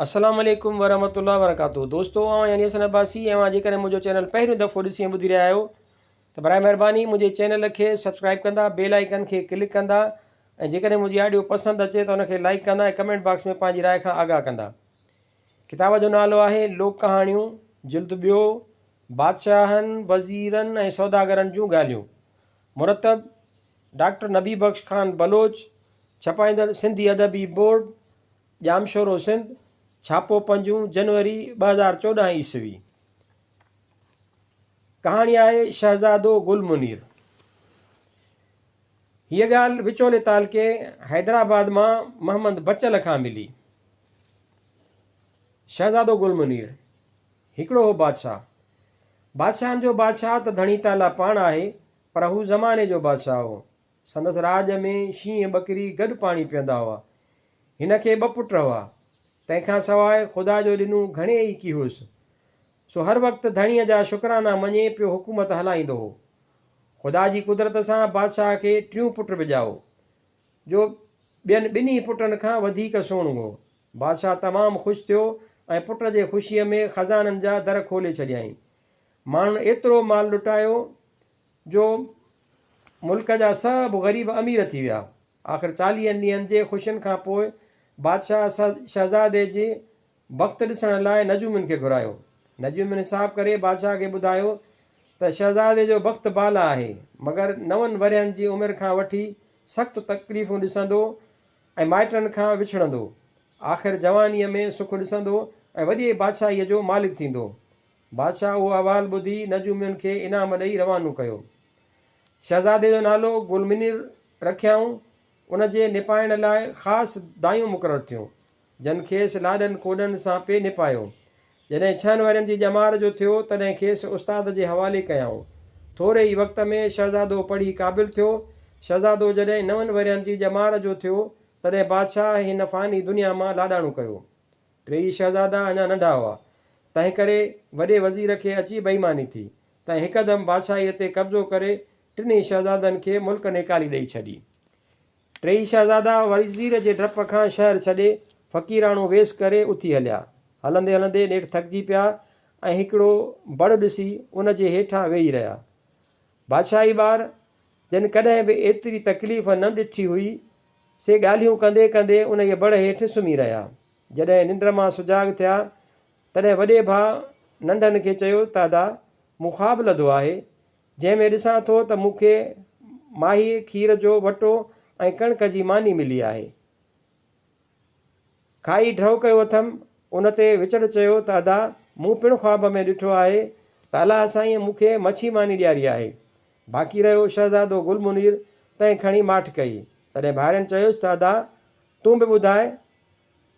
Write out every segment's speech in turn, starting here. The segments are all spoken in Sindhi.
السلام عليڪم ورحمة الله وبرڪاته دوستو آئون آهيان حسن عباسي ۽ اوهان جيڪڏهن منهنجو چينل پهريون دفعو ڏسي ۽ ٻڌي رهيا آهيو ته برائي مهرباني منهنجي چينل کي سبسڪرائب ڪندا بيل آئيڪن کي ڪلڪ ڪندا ۽ جيڪڏهن منهنجي آڊيو پسند اچي ته ان کي لائيڪ ڪندا ۽ ڪمينٽ باڪس ۾ پنهنجي راء کان آگاهه ڪندا. ڪتاب جو نالو آهي لوڪ ڪهاڻيون جلد ٻيو بادشاهن، وزيرن ۽ سوداگرن جون ڳالهيون مرتب ڊاڪٽر نبي بخش خان بلوچ ڇپائيندڙ سنڌي ادبي بورڊ ڄامشورو سنڌ، ڇاپو پنجون جنوري 2014 عيسوي. ڪهاڻي آهي شهزادو گل منير. هيء ڳالهه وچولي تعلقي حيدرآباد مان محمد بچل کان ملي. شهزادو گل منير هڪڙو هو بادشاهه. بادشاهن جو بادشاهه ته ڌڻي تعاليٰ پاڻ آهي، پر هو زماني جو بادشاهه هو. سندس راڄ ۾ شينهن ٻڪري گڏ پاڻي پيئندا هئا. هن کي ٻه پٽ هئا. تنهن کان سواء خدا جو ڏنو گهڻي ئي ڪي هيس. سو هر وقت ڌڻيء جا شڪرانا مڃي پيو حڪومت هلائيندو هو. خدا جي قدرت سان بادشاهه کي ٽيون پٽ به ڄائو، جو ٻين ٻنهي پٽن کان وڌيڪ سهڻو هو. بادشاهه تمام خوش ٿيو ۽ پٽ جي خوشيء ۾ خزانن جا در کولي ڇڏيائين. ماڻهن ايترو مال لٽايو، جو ملڪ جا سڀ غريب امير ٿي ويا. آخر چاليهن ڏينهن جي خوشين کان پوء بادشاهه شهزادي جي بخت ڏسڻ لاء نجومين کي گهرايو. نجومين حساب ڪري بادشاهه کي ٻڌايو ته شهزادي جو بخت بالا آهي، مگر نون ورهين جي عمر کان وٺي سخت تڪليفون ڏسندو ۽ مائٽن کان وڇڙندو. آخر جوانيء ۾ سک ڏسندو ۽ وڏيء بادشاهيء جو مالڪ ٿيندو. بادشاهه اهو احوال ٻڌي نجومين کي انعام ڏئي روانو ڪيو. شهزادي جو نالو گل منير رکيائون. ان جي نپائڻ لاء خاص دايون مقرر ٿيون، جن کيس لاڏن ڪوڏن سان پئي نپايو. جڏهن ڇهن ورهين جي ڄمار جو ٿيو، تڏهن کيس استاد جي حوالي ڪيائون. ٿوري ئي وقت ۾ شهزادو پڙهي قابل ٿيو. شهزادو جڏهن نون ورهين جي ڄمار جو ٿيو، تڏهن بادشاهه هن فاني دنيا مان لاڏاڻو ڪيو. ٽيئي شهزادا اڃا ننڍا هئا، تنهنڪري وڏي وزير کي اچي بيماني ٿي، تنهن هڪدم بادشاهيء تي قبضو ڪري ٽنهي شهزادن کي ملڪ نيڪالي ڏئي ڇڏي. ٽيئي شهزادا وزير جي ڊپ کان شهر ڇڏي فقيراڻو ويس ڪري اٿي هليا. هلندي هلندي نيٺ ٿڪجي پيا ۽ هڪڙو بڙ ڏسي ان جي هيٺان ويهي رهيا. بادشاهي ٻار، جن ڪڏهن به ايتري تڪليف نه ڏٺي هئي، سي ڳالهيون ڪندي ڪندي انهيء بڙ هيٺ سمهي رهيا. جڏهن ننڊ مان سجاڳ ٿيا، تڏهن وڏي ڀاء ننڍن کي چيو ته ادا، مون خواب لڌو آهي، جنهن ۾ ڏسان ٿو ته مون کي ماهيء کير جو وٽو ۽ ڪڻڪ جي ماني ملي آهي. کائي ڍؤ ڪيو اٿم. ان تي وچڙ چيو ته ادا، مون پڻ خواب ۾ ڏٺو آهي ته الله سائينء مون کي مڇي ماني ڏياري آهي. باقي رهيو شهزادو گل منير، تنهن کڻي ماٺ ڪئي. تڏهن ڀائرن چيس ته ادا، تون به ٻڌاء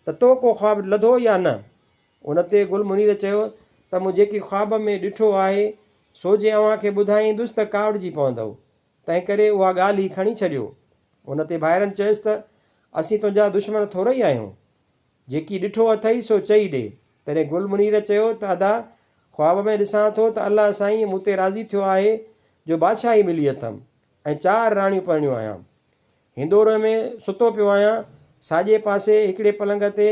ته تو ڪو خواب لڌو يا نه؟ ان تي گل منير چيو ته مون جيڪي خواب ۾ ڏٺو آهي، سو جي اوهان کي ٻڌائيندس ته ڪاوڙجي پوندؤ. تنهنڪري اها ڳالهه ئي کڻي ڇڏيو. ان تي ڀائرن چيس ته اسين تنهنجا دشمن ٿورئي آهيون. جيڪي ڏٺو اٿئي سو چئي ڏي. تڏهن گل منير چيو ته ادا، خواب ۾ ڏسان ٿو ته الله سائين مون تي راضي ٿيو آهي جو بادشاهي ملي اٿم ۽ چار راڻيون پرڻيون آهيان. هندوري ۾ ستو پيو آهيان. ساڄي پاسي هڪڙي پلنگ تي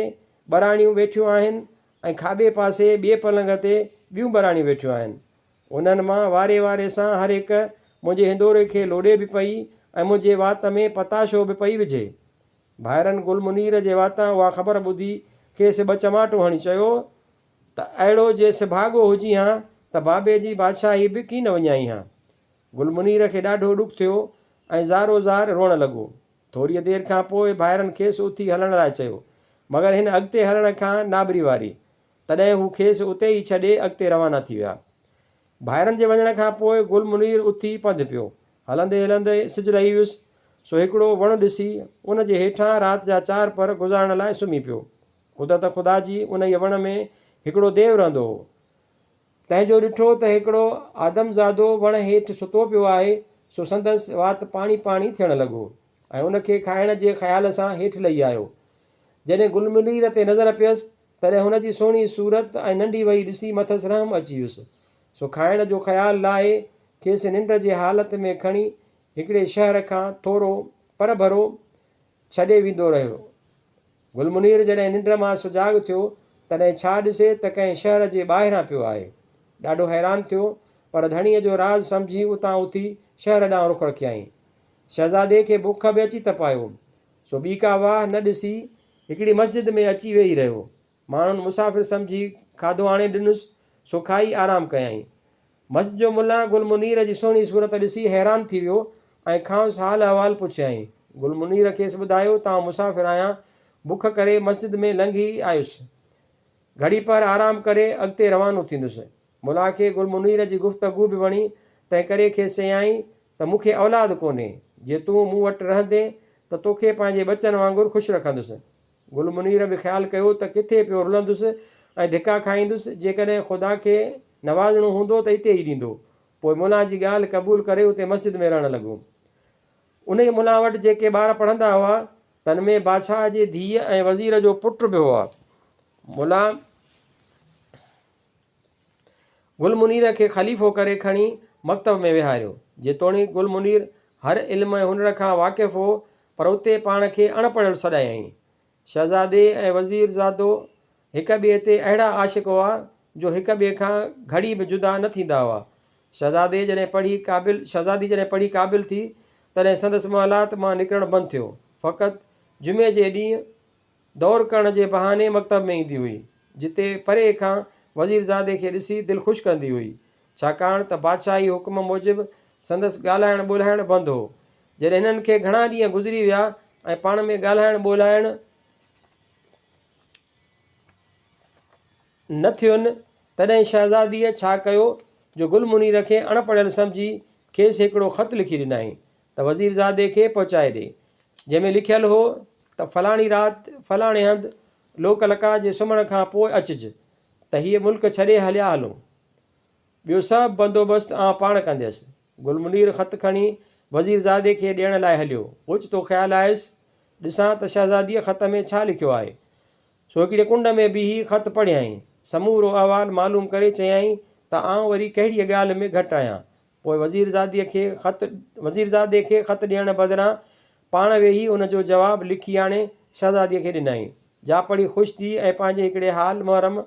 ٻه راڻيون ويٺيون آهن ۽ کاٻي پاسي ٻئي پلنگ تي ٻيون ٻه راڻيون ويٺيون آهن. انهن مان واري واري سان هر هڪ منهنجي هندوري کي لوڏي به پئي ۽ منهنجي وات ۾ پتاشو به پئي وجهي. ڀائرن گل منير جي واتان اها خبر ٻڌي کيس ٻه چماٽون هڻي چيو ته اهڙو جي سڀاڳو هجين ها ته بابي جي بادشاهي به ڪين وڃائين ها. گل منير کي ڏاڍو ڏک ٿيو ۽ زارو زار روئڻ لڳو. ٿوريء دير کان پوء ڀائرن کيس اٿي هلڻ لاء چيو، مگر هن اڳتي هلڻ کان نابري واري. تڏهن هو کيس اتي ئي ڇڏي اڳتي روانا ٿي ويا. ڀائرن جي وڃڻ کان پوء گل منير اٿي پنڌ پيو. هلندي هلندي سج لهي ويس، سو هڪڙو وڻ ڏسي، ان جي هيٺان رات جا چار پهر گذارڻ لاء سمهي پيو. قدرت خدا جي انهيء وڻ ۾ هڪڙو ديو رهندو هو. تنهن جو ڏٺو ته هڪڙو آدمزادو وڻ هيٺ ستو پيو آهي، سو سندس وات پاڻي پاڻي ٿيڻ لڳو ۽ ان کي کائڻ جي خيال سان هيٺ لهي آيو. جڏهن گل منير تي نظر پيس، تڏهن هن جي سهڻي صورت ۽ ننڍي وهي ڏسي مٿس رحم اچي ويس، سو کائڻ جو خيال لاهي کيس ننڊ جي حالت ۾ کڻي هڪڙي شهر کان ٿورو پرڀرو ڇڏي ويندو رهيو. گل منير جڏهن ننڊ مان سجاڳ ٿيو، تڏهن ڇا ڏسي ته ڪنهن شهر جي ٻاهران پيو آهي. ڏاڍو حيران ٿيو، پر ڌڻيء جو راز سمجهي اتان اٿي شهر ڏانهن رخ رکيائين. شهزادي کي بک به اچي تپايو، سو ٻي ڪا واهه نه ڏسي هڪڙي مسجد ۾ اچي ويهي رهيو. ماڻهن مسافر سمجهي کاڌو آڻي ڏنس، سو کائي آرام ڪيائين. مسجد جو ملان گل منير جي سهڻي صورت ڏسي حيران ٿي ويو ۽ کانئس حال احوال پڇيائين. گل منير کيس ٻڌايو ته آئون مسافر آهيان، بک ڪري مسجد ۾ لنگهي آيس. گهڙي پهر آرام ڪري اڳتي روانو ٿيندس. ملان کي گل منير جي گفتگو به وڻي، تنهنڪري کيس چيائين ته مون کي اولاد ڪونهي، جي تون مون وٽ رهندين ته توکي پنهنجي ٻچن وانگر خوش رکندس. گل منير به خيال ڪيو ته ڪٿي پيو رلندس ۽ ڌڪا کائيندس، جيڪڏهن خدا کي نوازڻو هوندو ته اتي ئي ڏيندو. پوء ملان جي ڳالهه قبول ڪري اتي مسجد ۾ رهڻ لڳو. انهيء ملان وٽ جيڪي ٻار پڙهندا هئا، تن ۾ بادشاهه جي ڌيء ۽ وزير جو پٽ به هئا. ملان گل منير کي خليفو ڪري کڻي مڪتب ۾ ويهاريو. جيتوڻيڪ گل منير هر علم ۽ هنر کان واقف هو، پر اتي پاڻ کي اڻ پڙهيل سڏايائين. شهزادي ۽ وزير زادو هڪ ٻئي تي اهڙا عاشق هئا، جو هڪ ٻئي کان گهڙي به جدا نه ٿيندا هئا. شهزادي جڏهن پڙهي قابل شهزادي جڏهن پڙهي قابل ٿي، تڏهن سندس محلات مان نڪرڻ بند ٿيو. فقط جمعي جي ڏينهن دور ڪرڻ جي بهاني مڪتب ۾ ايندي هئي، جتي پري کان وزيرزادي کي ڏسي دل خوش ڪندي هئي، ڇاڪاڻ ته بادشاهي حڪم موجب سندس ڳالهائڻ ٻولهائڻ بند هو. جڏهن هنن کي گهڻا ڏينهن گذري ويا ۽ پاڻ ۾ ڳالهائڻ ٻولهائڻ نه ٿين، تڏهن شهزاديء ڇا ڪيو جو گل منير کي اڻ پڙهيل سمجهي کيس هڪڙو خط لکي ڏنائين ته وزيرزادي کي پهچائي ڏي، جنهن ۾ لکيل هو ته فلاڻي رات فلاڻي هنڌ لوڪ لقاء جي سمهڻ کان پوء اچج ته هيء ملڪ ڇڏي هليا هلون. ٻيو سڀ بندوبست آئون پاڻ ڪنديس. گل منير خط کڻي وزيرزادي کي ڏيڻ لاء هليو. اوچتو خيال آيس، ڏسان ته شهزاديء خط ۾ ڇا لکيو آهي. سو هڪڙيء ڪنڊ ۾ بيهي خط پڙهيائين. سمورو احوال معلوم ڪري چيائين ته آئون وري ڪهڙيء ڳالهه ۾ گهٽ آهيان. پوء وزيرزاديء کي خط وزيرزادي کي خط ڏيڻ بدران پاڻ ويهي ان جو جواب لکي آڻي شهزاديء کي ڏنائين، جا پڙهي خوش ٿي ۽ پنهنجي هڪڙي حال محرم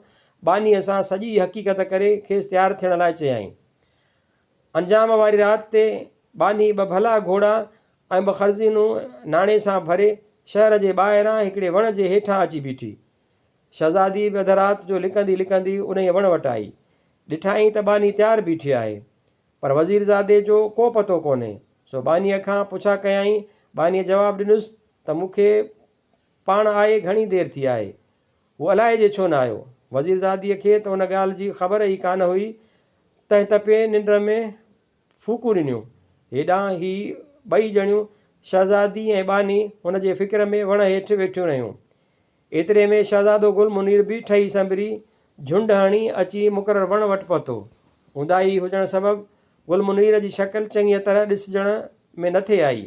ٻانهيء سان سڄي حقيقت ڪري کيس تيار ٿيڻ لاء چيائين. انجام واري رات تي ٻانهي ٻه ڀلا گهوڙا ۽ ٻه خرزينون ناڻي سان ڀري شهر جي ٻاهران هڪڙي وڻ جي هيٺان اچي بيٺي. شهزادي به اڌ رات جو لڪندي لڪندي انهيء وڻ وٽ آئي. ڏٺائين ته ٻانهي تيار بيٺي آهي، پر وزيرزادي جو ڪو پتو ڪونهي، سو ٻانهيء کان پڇا ڪيائين. ٻانهيء جواب ڏنس ته مون کي پاڻ آئي گهڻي دير ٿي آهي. هو الائجي ڇو نه آيو. وزيرزاديء کي ته ان ڳالهه جي خبر ئي ڪانه هئي، تنهن تپي ننڊ ۾ ڦوڪون ڏنيون. هيڏانهن هي ٻئي ڄڻيون، شهزادي ۽ ٻانهي، هن جي فڪر ۾ وڻ هيٺ ويٺيون رهيون. ايتري ۾ شهزادو گل منير به ٺهي سنڀري، جهنڊ هڻي، اچي مقرر وڻ وٽ پهتو. اونداهي هجڻ سبب گل منير جي شڪل چڱيء طرح ڏسجڻ ۾ نه ٿي آئي.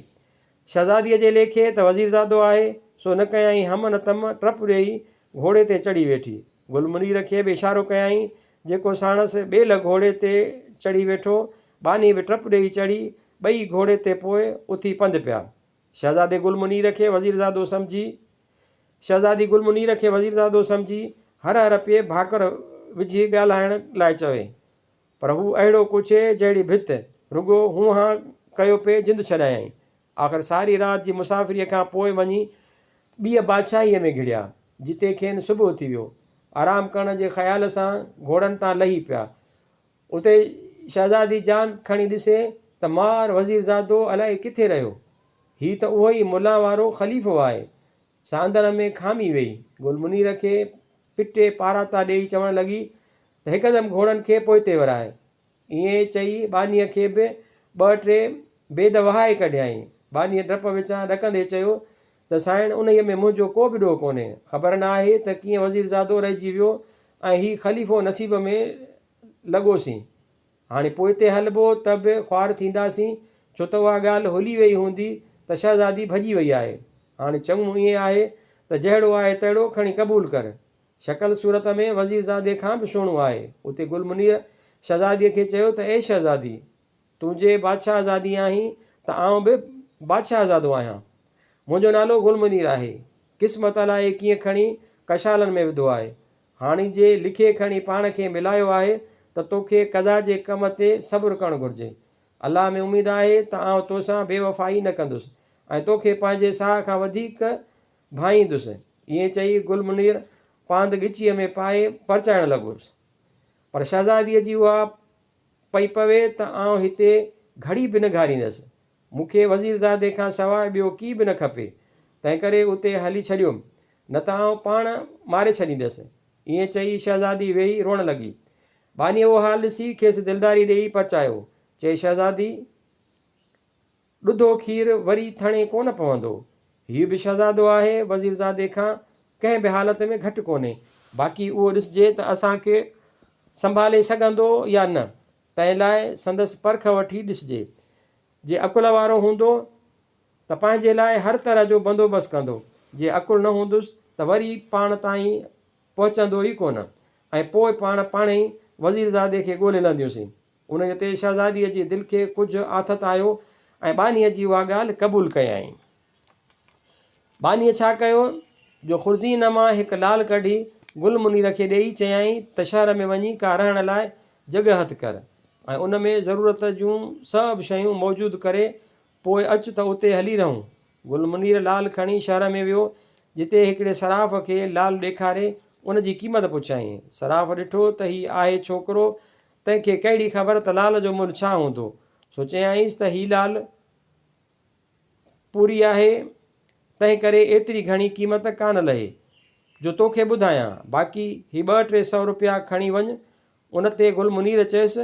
شهزاديء جي ليکي ته وزيرزادو آهي، سو نه ڪيائين هم نه تم، ٽپ ڏيئي گهوڙي تي چڙهي ويٺي. گل منير کي به اشارو ڪيائين، جيڪو ساڻس ٻيلهه گهوڙي تي چڙهي ويٺو. ٻانهي به ٽپ ڏيئي چڙهي، ٻئي گهوڙي تي پوء اٿي پنڌ پيا. شهزادي گل منير کي وزيرزادو سمجهي، شهزادي گل منير کي وزيرزادو سمجهي هر هر پئي ڀاڪر وجهي ڳالهائڻ لاء چوي، پر هو اهڙو ڪڇي جهڙي ڀت، رڳو هون هان ڪيو پئي جند ڇڏايائين. آخر ساري رات جي مسافريء کان پوء وڃي ٻيء بادشاهيء ۾ گهڙيا، جتي کين صبح ٿي ويو. آرام ڪرڻ جي خيال سان گهوڙن تان لهي پيا. اتي شهزادي جان کڻي ڏسي ته مار وزيرزادو الائي ڪٿي رهيو. هي ته اهو ئي ملان وارو خليفو آهي. ساندر ۾ کامي ويئي. گل منير کي پٽي پاراتا ڏيئي چوڻ لڳي ته هڪدم گهوڙن کي پوئتي وراء. ائين چئي ٻانهيء کي به ٻه ٽي بيد وهائي ڪڍيائين. ٻانهيء ڊپ وچان ڏڪندي چيو ته سائڻ انهيء ۾ منهنجو ڪو به ڏوهه ڪونهي. خبر نه آهي ته ڪيئن وزيرزادو رهجي ويو ۽ هي خليفو نصيب ۾ لڳوسين. هاڻي پوئتي هلبو ته به خوار ٿينداسين، ڇو ته اها ڳالهه هلي ويئي هوندي ته شهزادي ڀڄي وئي آهي. هاڻي چڱو ائين آهي ته جهڙو آهي تهڙو کڻي قبول ڪر. شڪل صورت ۾ وزيرزادي کان به سهڻو آهي. اتي گل منير شهزاديء کي چيو ته اي شهزادي! تون جي بادشاهزادي آهين ته آئون به بادشاهزادو آهيان. منهنجو نالو گل منير آهي. قسمت الائي ڪيئن کڻي ڪشالن ۾ وڌو آهي. هاڻي جي لکي کڻي پاڻ کي ملايو آهي ته توکي قضا جي ڪم تي صبر ڪرڻ گهرجي. الله ۾ اميد آهي ته آئون توسان بي وفائي نه ڪندس ۽ توکي پنهنجي ساهه کان وڌيڪ ڀانئيندس. ائين چئي گل منير پاند ڳچيء ۾ پائي پرچائڻ لڳس. پر شهزاديء جي اها پئي پوي ته آئون هتي گهڙي به نه گهاريندس. مون کي وزيرزادي کان سواء ٻيو ڪي به نه کپي، تنهنڪري اتي هلي ڇڏيوم، نه ته آئون پاڻ ماري ڇڏيندس. ائين چئي شهزادي ويهي روئڻ لڳي. ٻانهيء اهو حال ڏسي کيس دلداري ڏيئي پرچايو. چي، شهزادي! ڏڌو کير وري ٿڻي ڪونه پوندو. هيء به شهزادو آهي، وزيرزادي کان ڪنهن به حالت ۾ گهٽ ڪونهي. باقي اهو ڏسجي ته اسان کي سنڀالي سگهندو يا نه، تنهن لاء سندس پرک وٺي ڏسجي. جي عقل وارو هوندو ته پنهنجي لاء هر طرح جو بندوبست ڪندو، جي عقل نه هوندس ته وري پاڻ تائين پهچندو ئي ڪونه ۽ پوء پاڻ پاڻهي وزيرزادي کي ڳولي لهنديونسين. انهيء تي شهزاديء جي دل کي ڪجهه آٿت آيو ۽ ٻانهيء جي اها ڳالهه قبول ڪيائين. ٻانهيء ڇا ڪيو جو خرزين مان هڪ لعل ڪڍي گل منير کي ڏيئي چيائين ته شهر ۾ وڃي ڪا رهڻ لاء جڳهه هٿ ڪر ۽ ان ۾ ضرورت جون سڀ شيون موجود ڪري پوء اچ ته اتي هلي رهون. گل منير لعل کڻي شهر ۾ ويو، جتي هڪڙي صراف کي لعل ڏيکاري ان جي قيمت پڇيائين. صراف ڏٺو ته هي آهي ڇوڪرو، تنهن کي ڪهڙي خبر ته لعل جو ملهه ڇا هوندو؟ سو چيائينس ته هي لعل پوري آهي، تنهن ڪري ايتري گهڻي قيمت ڪانه لهي، جو توکي ٻڌايان. باقي هي ٻه ٽي سئو رپيا کڻي وڃ. ان تي گل منير چيس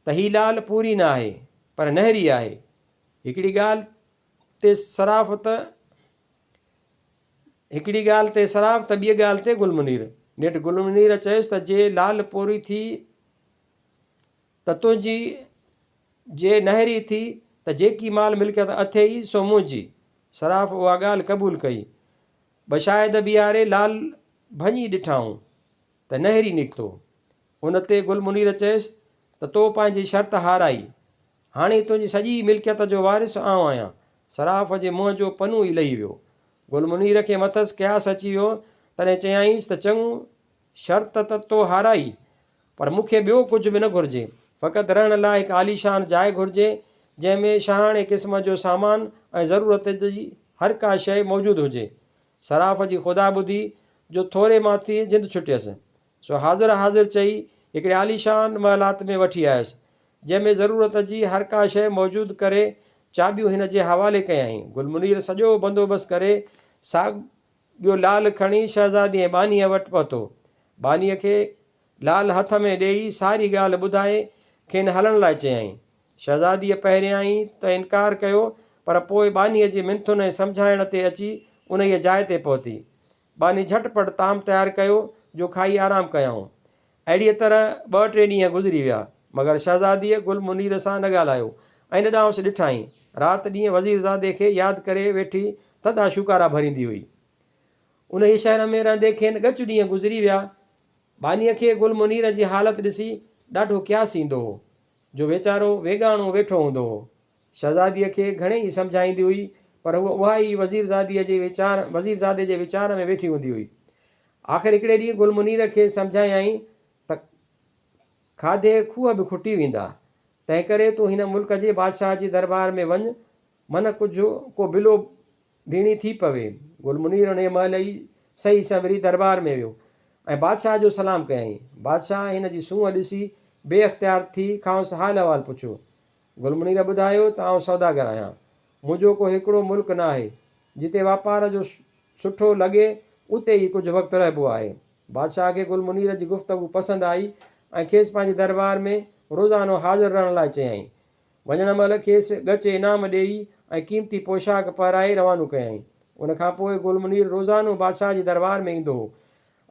ته هي لعل پوري نه آهي، پر نهري آهي. هڪڙي ڳالهه تي صراف ته هڪڙي ڳالهه تي صراف ته ٻيء ڳالهه تي گل منير. نيٺ گل منير چيس ته جي لعل پوري ٿي ته تنهنجي، جي نهري ٿي ته جيڪي مال ملڪيت اٿيئي سو منهنجي. صراف اها ڳالهه قبول ڪئي. ٻه شاهد بيهاري لعل ڀڃي ڏٺائون ته نهري نڪتو. ان تي گل منير چيس ته تو پنهنجي شرط هارائي. هاڻي تنهنجي سڄي ملڪيت جو وارث آئون آهيان. صراف جي منهن جو پنو ئي لهي ويو. گل منير کي مٿس قياس اچي ويو، تڏهن چيائينس ته چڱو، شرط ته تو هارائي، پر مون کي ٻيو ڪجهه به نه گهرجي. فقط رهڻ لاء هڪ عاليشان جاء گهرجي، جنهن ۾ شاهاڻي قسم جو سامان ۽ ضرورت جي هر ڪا شيء موجود هجي. صراف جي خدا ٻڌي جو ٿوري مان ٿي جند ڇٽيس. سو حاضر حاضر چئي هڪڙي عاليشان محلات ۾ وٺي آيس، جنهن ۾ ضرورت جي هر ڪا شيء موجود ڪري چاٻيون هن جي حوالي ڪيائين. گل منير سڄو بندوبست ڪري ساڳيو لعل کڻي شهزادي ۽ ٻانهيء وٽ پهتو. ٻانهيء کي لعل هٿ ۾ ڏيئي ساري ڳالهه ٻڌائي کين هلڻ لاء چيائين. شهزاديء پهريائين ته انڪار ڪيو، پر پوء ٻانهيء جي منٿن ۽ سمجهائڻ تي اچي انهيء جاء تي پهتي. ٻانهي جهٽ پٽ طعام تيار ڪيو جو کائي آرام ڪيائون. اهڙيء طرح ٻه ٽي ڏينهن گذري ويا، مگر شهزاديء گل منير سان نه ڳالهايو ۽ نه ڏانهس ڏٺائين. رات ڏينهن وزيرزادي کي ياد ڪري ويٺي ٿڌا شوڪارا ڀريندي هئي. انهيء شهر ۾ رهندي کين ڳچ ڏينهن گذري ويا. ٻانهيء کي گل منير جي حالت ڏسي ڏاڍو قياس ايندو هو، جو ويچارو ويڳاڻو ويٺو هوندو هو. شهزاديء کي گهڻي ئي سمجهائيندي هئي، پر هوء اها ئي وزيرزاديء جي ويچار وزيرزادي جي ويچار ۾ ويٺي هوندي هئي. آخر هڪڙي ڏينهن گل منير کي سمجهايائين ته کاڌي کوهه به کٽي ويندا، تنهنڪري تون هن ملڪ جي بادشاهه جي درٻار ۾ وڃ، من ڪجهه ڪو بلو ڀيڻي ٿي پوي. گل منير انهيء مهل ئي سهي سنوري درٻار ۾ ويو ۽ بادشاهه جو سلام ڪيائين. بادشاهه هن جي سونهن ڏسي بي اختيار ٿي کانئس حال احوال پڇيو. گل منير ٻڌايو ته آئون سوداگر آهيان. منهنجو ڪو هڪڙو ملڪ نه آهي. جتي واپار جو سٺو لڳي اتي ئي ڪجهه وقت رهبو آهي. بادشاهه کي گل منير جي گفتگو پسند آئي ۽ کيس پنهنجي درٻار ۾ روزانو حاضر رهڻ لاء چيائين. وڃڻ مهل کيس ڳچ انعام ڏيئي ۽ قيمتي پوشاڪ پهرائي روانو ڪيائين. ان کان پوء گل منير روزانو بادشاهه جي درٻار ۾ ايندو هو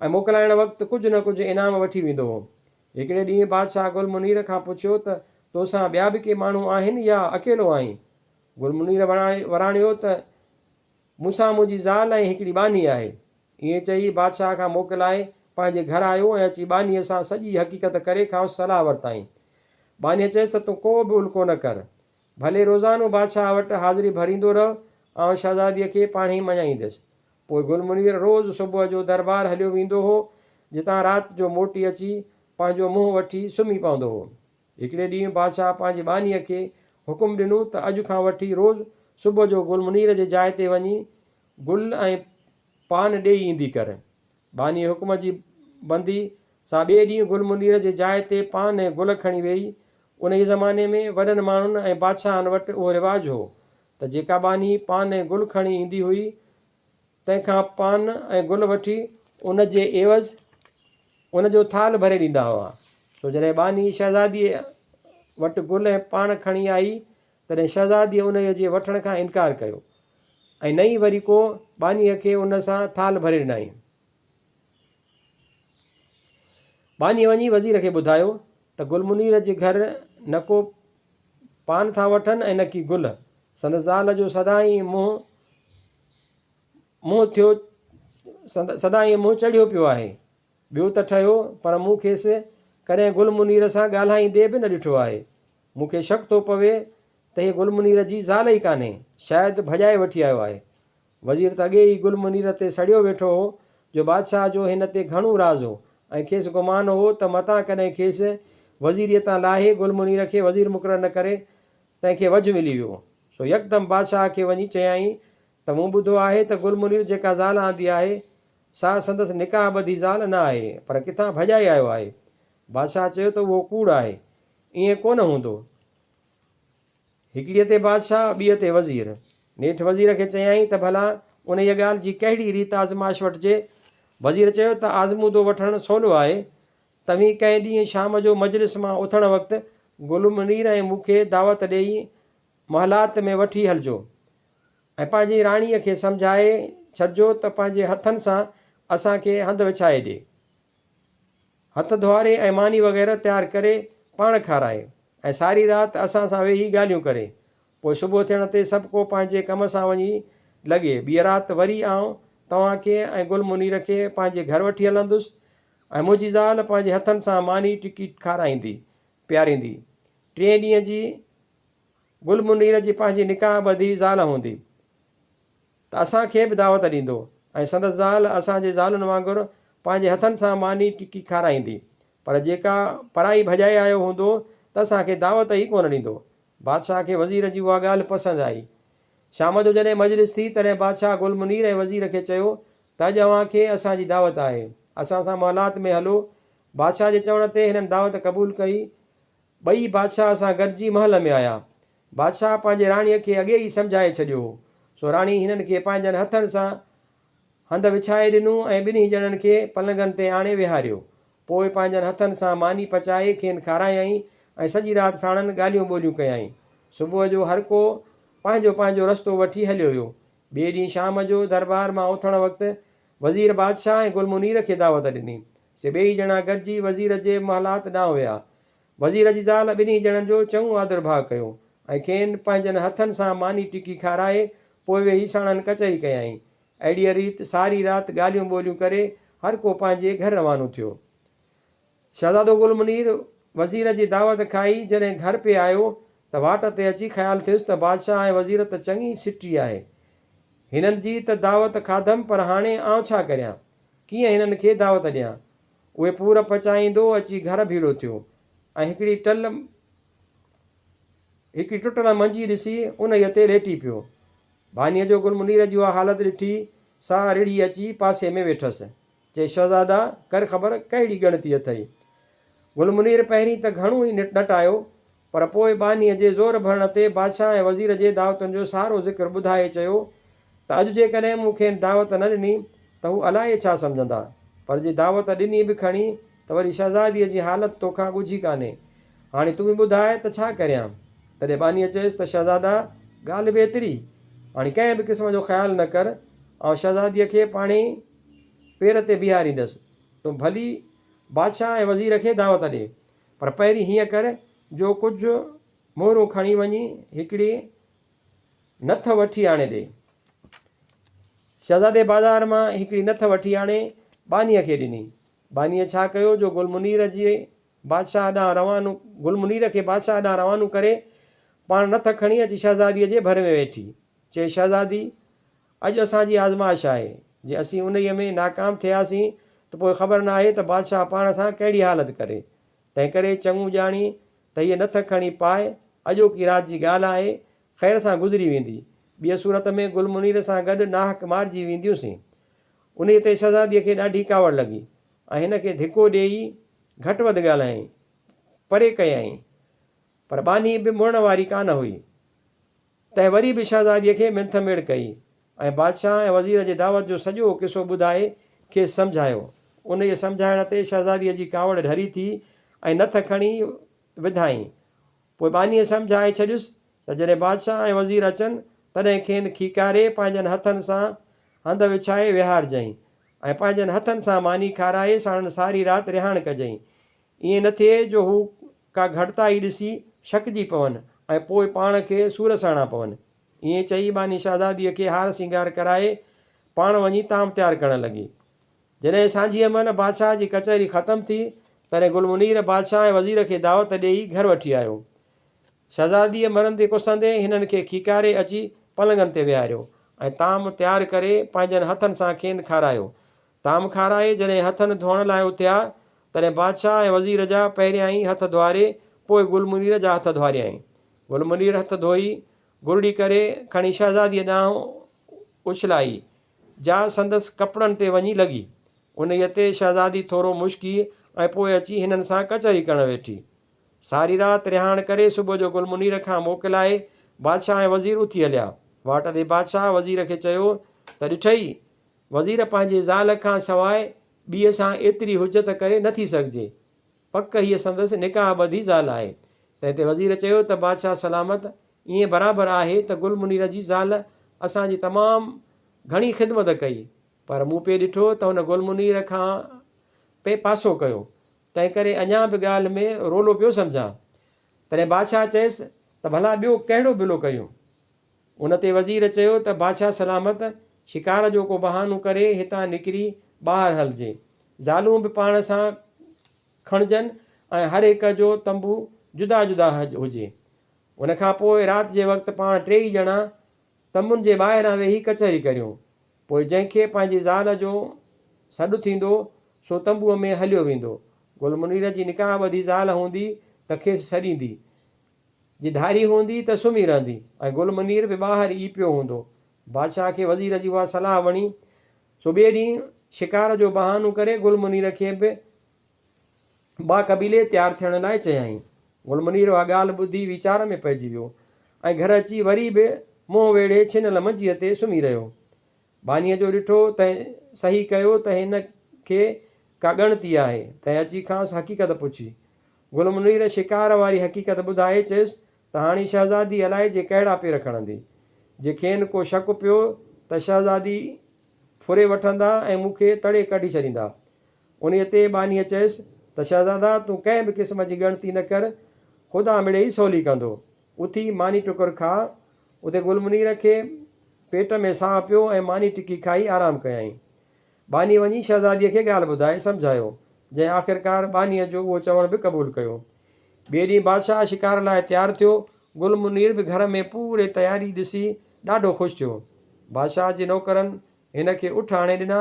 ۽ موڪلائڻ وقت ڪجهه نه ڪجهه انعام وٺي ويندو هو. هڪڙي ڏينهن بادشاهه گل منير کان پڇيو ته توسان ٻيا به ڪي ماڻهو آهن يا اڪيلو آهين؟ گل منير وراڻيو ته مون سان منهنجي زال ۽ هڪڙي ٻانهي آهي. ائين چئي بادشاهه کان موڪلائي پنهنجي گهر آيو ۽ اچي ٻانهيء سان سڄي حقيقت ڪري کانئس صلاح ورتائين. ٻانهيء چيس ته تون ڪو به الڪو نه ڪر. ڀلي روزانو بادشاهه وٽ حاضري ڀريندو رهه، آئون شهزاديء کي پاڻهي مڃائيندس. پوء گل منير روز صبح جو دربار هليو ويندو هو، جتان رات جو موٽي اچي پنهنجو منهن وٺي سمهي پوندو هو. هڪڙي ڏينهن بادشاهه پنهنجي ٻانهيء کي حڪم ڏنو ته اڄ کان وٺي روز صبح جو گل منير جي جاء تي وڃي گل ۽ پان ڏيئي ايندي ڪر. ٻانهيء حڪم جي بندي سان ٻئي ڏينهن گل منير جي جاء تي پان ۽ گل کڻي ويئي. انهيء زماني ۾ وڏن ماڻهن ۽ بادشاهن وٽ اهو رواج هو ته جيڪا ٻانهي پان ۽ گل کڻي ايندي هئي، تنهن کان پان ۽ گل وٺي ان جي عيوض ان جو ٿالهه ڀري ڏيندا هئا. سو جڏهن ٻانهي شهزاديء وٽ گل ۽ پان کڻي آئي، تڏهن شهزاديء انهيء جي وٺڻ کان انڪار ڪيو ۽ نه ئي وري ڪو ٻانهيء کي ان سان ٿالهه ڀري ڏنائين. ٻانهيء وڃي وزير کي ٻڌايو ته گل منير جي گهر نه ڪو پان ٿا وٺن ۽ نه ڪي گل. سندس زال جو سدائين منهن منهن ٿيو سدائين منهن چڙهيو پيو آهي. ٻيو ته ٺهيو پر مون کيس ڪڏهن گل منير سان ڳالهائيندي به نه ڏٺو آهي. مون کي شڪ ٿو پوي ته هيء گل منير جي زال ئي ڪانهي، شايد ڀڄائي وٺي آيو آهي. وزير ته اڳي ئي گل منير تي سڙيو ويٺو هو، جو بادشاهه جو هن تي گهڻو راز هو ۽ کيس گمان هو ته متان ڪڏهن کيس وزيريء تان لاهي گل منير کي وزير مقرر نه ڪري، تنهن کي وجهه ملي ويو. سو يڪدم بادشاهه کي وڃي چيائين ته مون ٻڌو آهي ته گل منير جيڪا زال آندي آهي، سا سندس نڪاح ٻڌي زال نه آهي، پر ڪٿان ڀڄائي آيو آهي. بادشاهه چيو ته اهو ڪوڙ آهي، ائين ڪونه هوندو. هڪڙيء تي بادشاهه، ٻيء تي وزير. نيٺ وزير کي چيائين ته ڀلا انهيء ڳالهه جي ڪهڙي ريت آزمائش وٺجي؟ وزير چيو ته آزمودو وٺڻ سولو آهي. توهين ڪنهن ڏينهن شام جو مجلس مان اٿڻ وقت گل منير ۽ مون کي دعوت ڏيئي محلات ۾ وٺي هلجو ۽ پنهنجي راڻيء کي سمجهائي ڇڏجو ته پنهنجي هٿن سان اسان کي هنڌ وڇائي ڏي. هٿ ڌوئاري ۽ ماني وغيره تيار ڪري پاڻ کارائي ۽ ساري رات اسان سان ويهي ڳالهيون ڪري. پوء صبح ٿيڻ تي سڀ ڪو پنهنجي ڪم سان وڃي لڳي. ٻيء رات وري آئون توهان کي ۽ گل منير کي پنهنجي گهر وٺي هلندس ۽ منهنجي زال پنهنجي هٿن سان ماني ٽڪي کارائيندي پياريندي. ٽئين ڏينهن جي گل منير جي پنهنجي نڪاح ٻڌي زال هوندي. ته اسان کي به دعوت ڏيندو ۽ سندس زال اسان جي زالن وانگر پنهنجي هٿن سان ماني ٽڪي کارائيندي، پر جيڪا پرائي ڀڄائي آيو هوندو ته اسان کي دعوت ئي ڪونه ڏيندو. بادشاهه کي وزير جي اها ڳالهه پسند آئي. شام جو جڏهن مجلس ٿي، تڏهن بادشاهه گل منير ۽ وزير کي چيو ته اڄ اوهان کي اسان جي دعوت آهي، اسان سان محلات ۾ هلو. بادشاهه جي چوڻ تي هنن دعوت قبول ڪئي. ٻئي بادشاهه سان گڏجي محل ۾ آيا. بادشاهه پنهنجي راڻيء کي اڳي ئي سمجهائي ڇڏيو هو، سو راڻي هنن کي پنهنجن هٿن سان هنڌ وڇائي ڏنو ۽ ٻنهي ڄڻن کي پلنگن تي آڻي ويهاريو. پوء پنهنجن هٿن سان ماني پچائي کين کارايائين ۽ سڄي رات ساڻن ڳالهيون ٻولهيون ڪيائين. صبح جو هر ڪو پنهنجو پنهنجو رستو وٺي هليو ويو. ٻئي ڏينهن شام جو درٻار مان اٿڻ وقت وزير بادشاهه ۽ گل منير کي دعوت ڏني. سي ٻيئي ڄڻا گڏجي وزير جي محلات ڏانهن ويا. وزير جي زال ٻنهي ڄڻن جو چڱو آڌرڀاء ڪيو ۽ کين پنهنجن هٿن سان ماني ٽڪي کارائي پوء ويهي ساڻن ڪچهري ڪيائين. اهڙيء ريت ساري رات ڳالهيون ٻولهيون ڪري هر ڪو پنهنجي گهر روانو ٿيو. شهزادو گل منير وزير جي دعوت کائي جڏهن گهر پئي آيو ته واٽ تي اچي خيال ٿيس ته بادشاهه ۽ وزير ته چڱي سٽي آهي. هنن جي ته دعوت کاڌم پر هاڻي آئون ڇا ڪريان؟ ڪيئن هنن کي دعوت ڏيان؟ اهي پور پچائيندو اچي گهر ڀيڙو ٿيو ۽ هڪڙي ٽل هڪڙي ٽٽل منجي ڏسي انهيء تي ليٽي پيو. ڀانيء جو گل منير جي اها حالت ڏٺي، سا رڙهي اچي پاسي ۾ ويٺس. چي، شهزادا، ڪر خبر، ڪهڙي ڳڻتي اٿئي؟ گل منير پهرين ته گهڻو ئي نٽايو، پر پوء ٻانهيء جي زور ڀرڻ تي بادشاهه ۽ وزير جي دعوتن جو سارو ذڪر ٻڌائي چيو ته اڄ جيڪڏهن مون کين دعوت نه ڏني ته هو الائي ڇا سمجهندا، پر جي دعوت ڏني به کڻي ته وري شهزاديء جي حالت توکان ڳجهي ڪانهي. هاڻي تون ئي ٻڌاء ته ڇا ڪريان؟ تڏهن ٻانهيء چيس ته شهزادا، ڳالهه به ايتري؟ هاڻي ڪنهن به قسم جو خيال نه ڪر، آئون شهزاديء کي پاڻهي پير تي بيهاريندس. تون ڀلي بادشاهه ۽ وزير کي دعوت ڏي. پر پهرين هيئن ڪر جو ڪجهه مهرون کڻي وڃي هڪڙي نٿ وٺي آڻي ڏي. شهزادي بازار مان هڪڙي نٿ وٺي آڻي ٻانهيء کي ڏني. ٻانهيء ڇا ڪيو جو گل منير جي بادشاهه ڏانهن روانو گل منير کي بادشاهه ڏانهن روانو ڪري پاڻ نٿ کڻي اچي شهزاديء جي ڀر ۾ ويٺي. چي، شهزادي! اڄ اسان جي آزمائش آهي. جي اسين انهيء ۾ ناڪام ٿياسين ته پوء خبر ناهي ته بادشاهه پاڻ سان ڪهڙي حالت ڪري. تنهنڪري چڱو ڄاڻي ته هيء نٿ کڻي پاء، اڄوڪي رات جي ڳالهه آهي، خير سان گذري ويندي. ٻيء صورت ۾ گل منير سان گڏ ناحق مارجي وينديونسين. انهيء تي شهزاديء کي ڏاڍي ڪاوڙ لڳي ۽ هن کي ڌڪو ڏيئي گهٽ وڌ ڳالهايائين، پري ڪيائين. پر ٻانهي به مڙڻ واري ڪانه هئي. تنهن وري به شهزاديء کي منٿ ميڙ ڪئي ۽ بادشاهه ۽ وزير جي دعوت جو سڄو قصو ٻڌائي کيس سمجهايو. انهيء سمجهائڻ تي شهزاديء جي ڪاوڙ ڍري ٿي ۽ نٿ کڻي وڌائين. پوء ٻانهيء سمجهائي ڇڏيس ته جڏهن بادشاهه ۽ وزير اچن، تڏهن کين کيڪاري پنهنجن هٿن سان هنڌ وڇائي ويهارجئين ۽ پنهنجن هٿن سان ماني کارائي ساڻن ساري رات رهاڻ ڪجئين. ائين نه ٿئي جو هو ڪا گهٽتائي ڏسي شڪجي پون ۽ پوء پاڻ کي سور سهڻا پون. ائين چئي ٻانهي شهزاديء کي هار سينگار ڪرائي پاڻ وڃي طعام تيار ڪرڻ لڳي. جڏهن سانجهيء مهل بادشاهه جي ڪچهري ختم ٿي، تڏهن گل منير بادشاهه ۽ وزير کي دعوت ڏيئي گهر وٺي آيو. شهزاديء مرندي ڪسندي هنن کي کيڪاري اچي پلنگن تي ويهاريو ۽ طعام تيار ڪري پنهنجن هٿن سان کين کارايو. طعام کارائي جڏهن هٿن ڌوئڻ لاء اٿيا، تڏهن بادشاهه ۽ وزير جا پهريائين هٿ ڌوئاري پوء گل منير جا هٿ ڌوئاريائين. گل منير هٿ ڌوئي، گرڙي ڪري، کڻي شهزاديء ڏانهن اڇلائي، جا سندس ڪپڙن تي وڃي لڳي. انهيء تي شهزادي ٿورو مشڪي ۽ پوء اچي هنن سان ڪچهري ڪرڻ ويٺي. ساري رات رهاڻ ڪري صبح جو گل منير کان موڪلائي بادشاهه ۽ وزير اٿي هليا. واٽ تي بادشاهه وزير کي چيو ته ڏٺئي، وزير پنهنجي زال کان سواء ٻيء سان ايتري حجت ڪري نه ٿي سگهجي. پڪ هيء سندس نڪاح ٻڌي زال آهي. تنهن تي وزير چيو ته بادشاهه سلامت، ائين برابر آهي ته گل منير جي زال اسان جي تمام گهڻي خدمت ڪئي، پر مون پئي ڏٺو ته هن گل منير کان پئي پاسو ڪيو، تنهنڪري اڃا به ڳالهه ۾ رولو پيو سمجهان. تڏهن بادشاهه چيس ته ڀلا ٻيو ڪهڙو بلو ڪيون؟ ان تي وزير چيو ته بادشاهه سلامت، شڪار جو ڪو بهانو ڪري هتان نڪري ٻاهر هلجي. زالون به پاڻ سان کڻجن ۽ هر هڪ جو تنبو جدا جدا هجي. ان کان پوء رات جي وقت پاڻ ٽيئي ڄڻا تنبن جي ٻاهران ويهي ڪچهري ڪريون. پوء جنهن کي پنهنجي زال جو سڏ ٿيندو، سو تنبوء ۾ هليو ويندو. گل منير جي نڪاح ٻڌي زال هوندي ته کيس سڏيندي. جي ڌاري هوندي ته سمهي رهندي ۽ گل منير به ٻاهر ئي پيو هوندو. بادشاهه کي وزير جي اها صلاح وڻي، سو ٻئي ڏينهن شڪار جو بهانو ڪري گل منير کي به با قبيلي تيار ٿيڻ لاء چيائين. گل منير اها ڳالهه ٻڌي ويچار ۾ پئجي ويو ۽ گهر اچي وري به منهن ويڙهي ڇنل منجيء تي سمهي رهيو. ٻانهيء جو ڏٺو، تنهن سهي ڪيو ته هن کي ڪا ڳڻتي آهي، تنهن اچي کانئس حقيقت پڇي. گل منير شڪار واري حقيقت ٻڌائي چيس ته هاڻي شهزادي الائجي ڪهڙا پير کڻندي. جي کين ڪو شڪ پيو ته شهزادي ڦري وٺندا ۽ مون کي تڙي ڪڍي ڇڏيندا. انهيء تي ٻانهيء چيس ته شهزادا تون ڪنهن به قسم جي ڳڻتي نه ڪر، خدا مڙيئي سولي ڪندو. اٿي ماني ٽڪر کاء. اتي گل منير کي پيٽ ۾ ساهه پيو ۽ ماني ٽڪي کائي آرام ڪيائين. ٻانهي وڃي شهزاديء کي ڳالهه ٻڌائي سمجهايو، جنهن آخرڪار ٻانهيء جو اهو چوڻ به قبول ڪيو. ٻئي ڏينهن بادشاهه شڪار لاء تيار ٿيو. گل منير به گهر ۾ پوري تياري ڏسي ڏاڍو خوش ٿيو. بادشاهه جي نوڪرن هن کي اٺ آڻي ڏنا،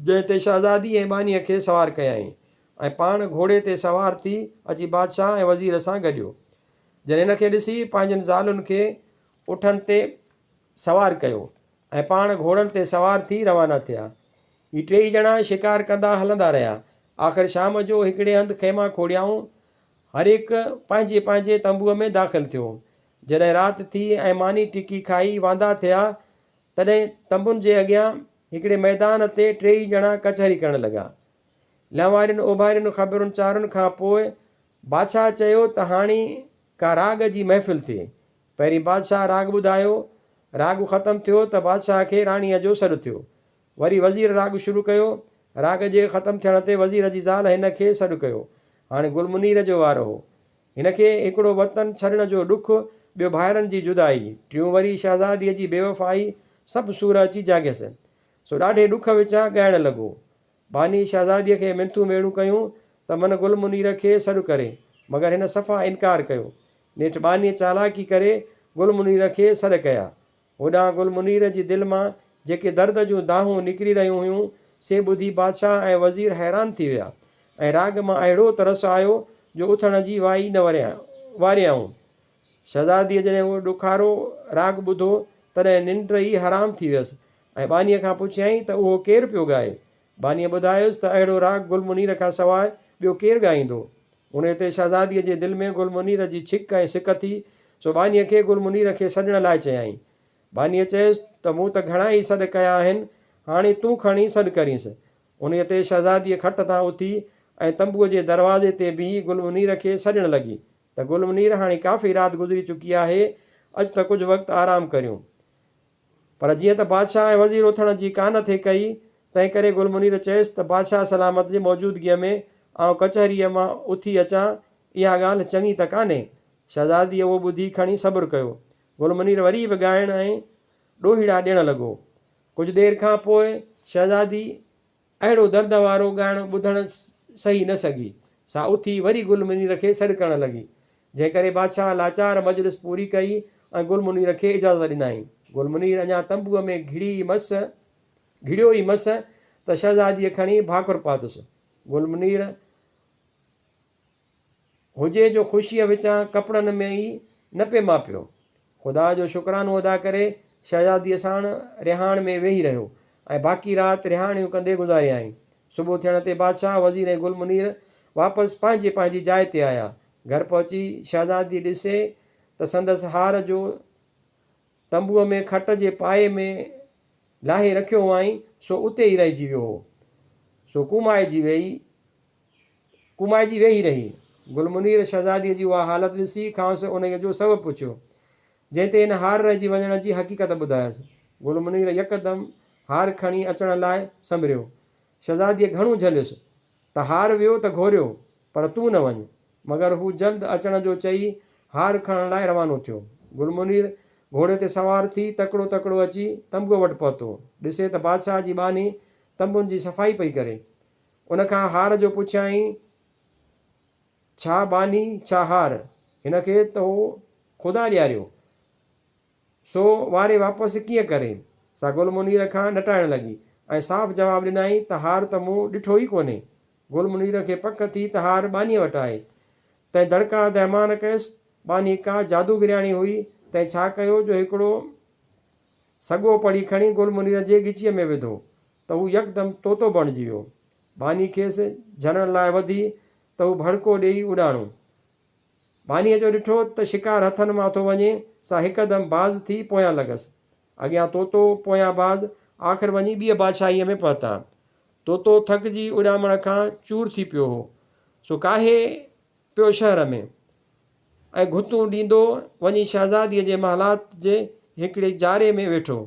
جنهن تي شهزادي ۽ ٻانهيء کي سوار ڪيائين ۽ پاڻ گهوڙي تي سوار ٿي اچي بادشاهه ۽ وزير سان گڏيو. جن هن کي ڏسي پنهنجين زالن کي اٺن تي سوار ڪيو ۽ پاڻ گهوڙن تي سوار ٿي روانا ٿيا. هي ٽيئي ڄڻا شڪار ڪندا هلندا رهيا. آخر شام جو هڪڙي هنڌ خيما کوڙيائون. هر هڪ پنهنجي پنهنجي تنبوء ۾ داخل ٿيو. جڏهن رات ٿي ۽ ماني ٽڪي کائي واندا ٿيا، تڏهن تنبن جي اڳيان هڪڙي ميدان تي ٽيئي ڄڻا ڪچهري ڪرڻ لڳا. لهوارين اوڀارين خبرن چارن کان پوء بادشاهه چيو ته هاڻي ڪا راڳ جي محفل ٿئي. پهرين بادشاهه راڳ ٻڌايو. راڳ ختم ٿيو ته بادشاهه کي راڻيء جو سڏ ٿيو. وري وزير راڳ شروع ڪيو. راڳ جي ختم ٿيڻ تي وزير جي زال هن کي سڏ ڪيو. هاڻي گل منير جو وارو هو. هن کي هڪڙو وطن ڇڏڻ جو ڏک، ٻيو ڀائرن جي جدائي، ٽيون وري شهزاديء جي بيوفائي، سڀ سور اچي جاڳيس. سو ڏاڍي ڏک وچان ڳائڻ لڳو. ٻانهي شهزاديء کي منٿون ميڙون ڪيون ته من گل منير کي سڏ ڪري، مگر هن صفا انڪار ڪيو. نيٺ ٻانهيء چالاڪي ڪري گل منير کي سڏ ڪيا. هوڏانهن گل منير جي دل مان جيڪي درد جون دانهون نڪري رهيون هيون، سي ٻڌي بادشاهه ۽ وزير حيران ٿي ويا ۽ راڳ مان اهڙو ته رس آيو جو اٿڻ جي وائي نه واريائون. شهزاديء جڏهن اهو ڏکارو راڳ ٻڌو، تڏهن ننڊ ئي حرام ٿي ويس ۽ ٻانهيء کان پڇيائين ته اهو ڪير پيو ڳائي؟ ٻانهيء ٻڌايس ته اهڙو راڳ گل منير کان سواء ٻيو ڪير ڳائيندو؟ انهيء تي شهزاديء جي دل ۾ گل منير جي ڇڪ ۽ سڪ ٿي، سو ٻانهيء کي گل منير کي سڏڻ لاء چيائين. ٻانهيء چيس ته مون ته گهڻا ئي سڏ ڪيا آهن، هاڻي تون کڻي سڏ ڪرينس. انهيء تي شهزاديء کٽ تان اٿي ۽ تنبوء جي دروازي تي بيهي گل منير کي سڏڻ لڳي ته گل منير هاڻي ڪافي رات گذري چڪي آهي، اچ ته ڪجهه وقت آرام ڪريون. پر جيئن ته بادشاهه ۽ وزير اٿڻ جي ڪانه ٿي ڪئي، تنهنڪري گل منير چيس ته بادشاهه سلامت جي موجودگيء ۾ آئون ڪچهريء مان اٿي اچان، اها ڳالهه چڱي ته ڪانهي. شهزاديء اهو ٻڌي کڻي صبر ڪيو. گل منير وري به ڳائڻ ۽ ڏوهيڙا ڏيڻ لڳو. ڪجهه دير کان پوء شهزادي اهڙو درد وارو ڳائڻ ٻڌڻ سهي نه سگهي، سا اٿي وري گل منير کي سڏ ڪرڻ لڳي، جنهن ڪري بادشاهه لاچار مجلس پوري ڪئي ۽ گل منير کي اجازت ڏنائين. گل منير اڃا تنبوء ۾ گهڙي ئي مس گهڙيو ئي مس ته شهزاديء کڻي ڀاڪر پاتس. گل منير هجي جو خوشيء وچان ڪپڙن ۾ ئي نه پئي ماپيو. خدا جو شڪرانو ادا ڪري شهزاديء ساڻ رهاڻ ۾ ويهي رهيو ۽ باقي رات رهاڻيون ڪندي گذاريائين. صبح ٿيڻ تي بادشاهه، وزير ۽ گل منير واپس پنهنجي پنهنجي جاء تي آيا. گهر پهچي شهزادي ڏسي ته سندس هار جو تنبوء ۾ کٽ جي پائي ۾ لاهي رکيو هئائين، سو اتي ئي رهجي ويو هو. سو ڪومائجي ويئي. ڪومائجي ويهي رهي. گل منير شهزاديء جي اها حالت ڏسي کانئس انهيء جو سبب پڇيو، جنهن تي هن هار رهجي وڃڻ جي حقيقت ٻڌايس. گل منير يڪدم هار کڻي اچڻ لاء سنڀريو. شهزاديء گهڻو جهليس ته هار ويو ته گهوريو، پر تون نه وڃ. مگر هو جلد اچڻ جو چئي هار کڻڻ لاء روانو ٿيو. گل منير گهوڙي تي سوار ٿي تڪڙو تڪڙو اچي تنبوء وٽ پهتو. ڏسي ته بادشاهه جي ٻانهي تنبن جي صفائي پئي ڪري. ان کان هار جو پڇيائين، ڇا ٻانهي، ڇا هار؟ هن کي تو خدا ڏياريو، سو واري واپس ڪيئن ڪري؟ سا گل منير کان نٽائڻ لڳي ۽ صاف جواب ڏنائين ته هار ته مون ڏٺو ئي ڪونهي. گل منير کي پڪ ٿي ته هار ٻانهيء وٽ آهي. تنهن دڙڪا دهمان ڪيس. ٻانهي ڪا جادوگرياڻي هئي، تنهن ڇا ڪيو جو هڪڙو سڳو پڙي کڻي گل منير جي ڳچيء ۾ وڌو. ته هو يڪدم طوطو بڻجي ويو. ٻانهي کيس جهلڻ لاء وڌي ته هو ڀڙڪو ڏيئي اڏاڻو. ٻانهيء جو ڏٺو ته شڪار هٿن مان ٿو وڃي، سا هڪدم باز ٿي پويان لڳس. اڳيان طوطو، پويان باز، آخر وڃي ٻيء بادشاهيء ۾ پهتا. طوطو ٿڪجي اڏامڻ کان چور ٿي پيو هو، سو ڪاهي پيو شهر ۾، ۽ گهتون ڏيندو وڃي شهزاديء جي محلات جي هڪڙي جاري ۾ ويٺو.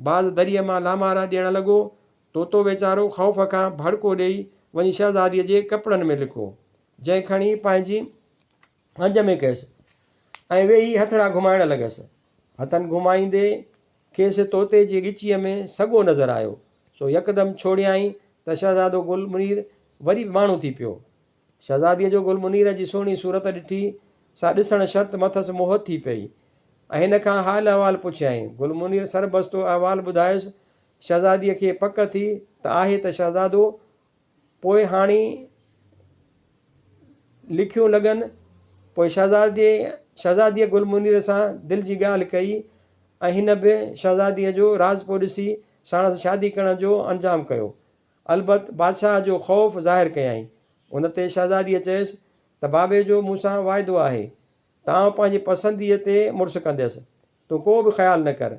باز دريء مان لامارا ڏيڻ لڳو. طوطو ويچارو خوف کان ڀڙڪو ڏيئي وڃي شهزاديء جي ڪپڙن ۾ لڪو، جنهن کڻي پنهنجي هنج ۾ ڪيس ۽ ويهي هٿڙا گهمائڻ لڳس. هٿن گهمائيندي کيس طوطي جي ڳچيء ۾ سڳو نظر آيو، سو يڪدم ڇوڙيائين ته شهزادو گل منير وري به ماڻهو ٿي پيو. شهزاديء جو گل منير جي سهڻي صورت ڏٺي، سا ڏسڻ شرط مٿس موهت ٿي پيئي ۽ هن کان حال احوال پڇيائين. گل منير سربستو احوال ٻڌايس. شهزاديء کي پڪ ٿي ته آهي ته شهزادو، پوء هاڻي لکيون لڳن. پوء شهزاديء گل منير سان دل جي ڳالهه ڪئي ۽ هن به شهزاديء جو راضپو ڏسي ساڻس شادي ڪرڻ جو انجام ڪيو. البت بادشاهه جو خوف ظاهر ڪيائين. ان تي شهزاديء چيس ته بابي جو مون سان واعدو آهي ته آئون پنهنجي پسنديء تي مڙس ڪنديس، تون ڪو به خيال نه ڪر.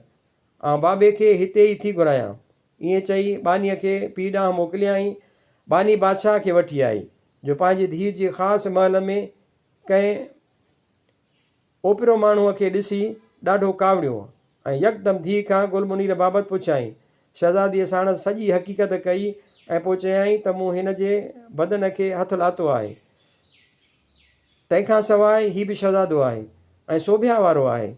آئون بابي کي هتي ئي ٿي گهرايان. ائين چئي ٻانهيء کي پيء ڏانهن موڪليائين. ٻانهي بادشاهه کي وٺي آئي، جو پنهنجي ڌيء جي خاص محل ۾ ڪنهن اوپرو ماڻهوء کي ڏسي ڏاڍو ڪاوڙيو ۽ يڪدم ڌيء کان گل منير بابت پڇيائين. شهزاديء ساڻس سڄي حقيقت ڪئي ۽ پوء چيائين ته مون هن جي بدن کي هٿ لاتو آهي. تنهن کان سواء هي به شهزادو آهي ۽ سوڀيا وارو آهي.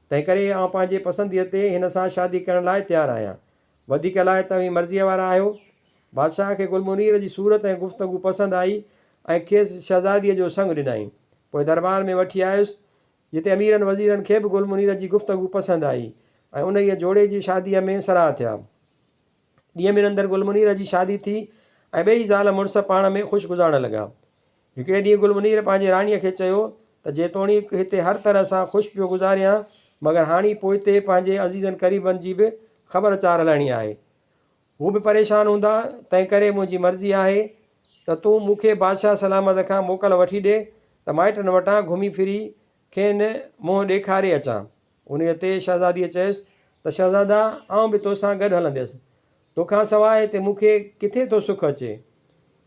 تنهنڪري آئون پنهنجي پسنديء تي هن سان شادي ڪرڻ لاء تيار آهيان. وڌيڪ لاء توهين مرضيء وارا آهيو. بادشاهه کي گل منير جي صورت ۽ گفتگو پسند آئي ۽ کيس شهزاديء جو سڱ ڏنائين. پوء درٻار ۾ وٺي آيس، جتي اميرن وزيرن کي به گل منير جي گفتگو پسند آئي. ۽ انهيء جوڙي جي شاديء ۾ سرها ٿيا. ڏينهن ٻن اندر گل منير جي شادي ٿي ۽ ٻئي زال مڙس پاڻ ۾ خوش گذارڻ لڳا. هڪڙي ڏينهن گل منير پنهنجي راڻيء کي چيو ته جيتوڻيڪ هتي هر طرح سان خوش پيو گذاريان، مگر هاڻي پوئتي پنهنجي عزيزن قريبن جي به خبر چار لهڻي آهي. هو به پريشان هوندا، تنهنڪري منهنجي مرضي آهي ته تون مون کي بادشاهه سلامت کان موڪل وٺي ڏي ته مائٽن وٽان گهمي ڦري کين منهن ڏيکاري اچان. انهيء تي شهزاديء چيس ته شهزادا، آئون به توسان گڏ هلنديس. توکان سواء هتي مون کي ڪٿي ٿو سک اچي؟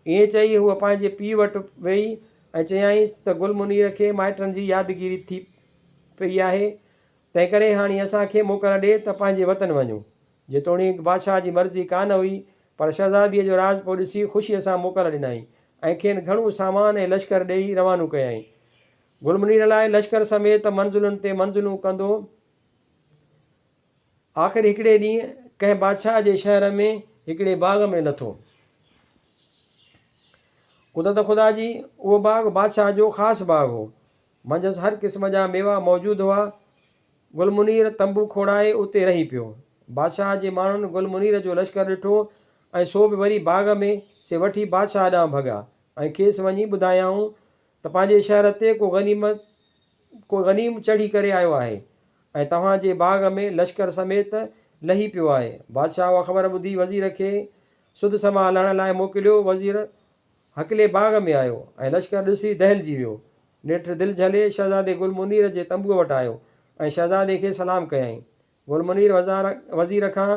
ائين چئي هوء پنهنجي پيء وٽ ويئي ۽ چيائينس ته گل منير کي مائٽن جي يادگيري ٿي پيئي آهي، تنهنڪري هاڻي اسان کي موڪل ڏي ته پنهنجي وطن وڃون. جيتوڻيڪ بادشاهه جي مرضي ڪانه هئي، پر شهزاديء جو راضپو ڏسي خوشيء سان موڪل ڏنائين ۽ کين گهڻو سامان ۽ لشڪر ڏيئي روانو ڪيائين. گل منير لاء لشڪر سميت منزلن تي منزلون ڪندو آخر هڪڙي ڏينهن ڪنهن بادشاهه جي شهر ۾ هڪڙي باغ ۾ لٿو. قدرت خدا جي، اهو باغ بادشاهه جو خاص باغ هو. منجهس هر قسم جا ميوا موجود هئا. گل منير تنبو کوڙائي اتي رهي پيو. بادشاهه جي ماڻهن گل منير جو لشڪر ڏٺو ۽ سو به وري باغ ۾، سي وٺي بادشاهه ڏانهن ڀڳا ۽ کيس وڃي ٻڌايائون ته پنهنجي شهر تي ڪو غنيمت ڪو غنيم چڙهي ڪري آيو آهي ۽ توهان جي باغ ۾ لشڪر سميت لهي پيو آهي. بادشاهه اها خبر ٻڌي وزير کي سڌ سماء لهڻ لاء موڪليو. وزير هڪلي باغ ۾ آيو ۽ لشڪر ڏسي دهلجي ويو. نيٺ دل جهلي شهزادي گل منير جي تنبوء وٽ آيو ۽ شهزادي کي سلام ڪيائين. گل منير وزير کان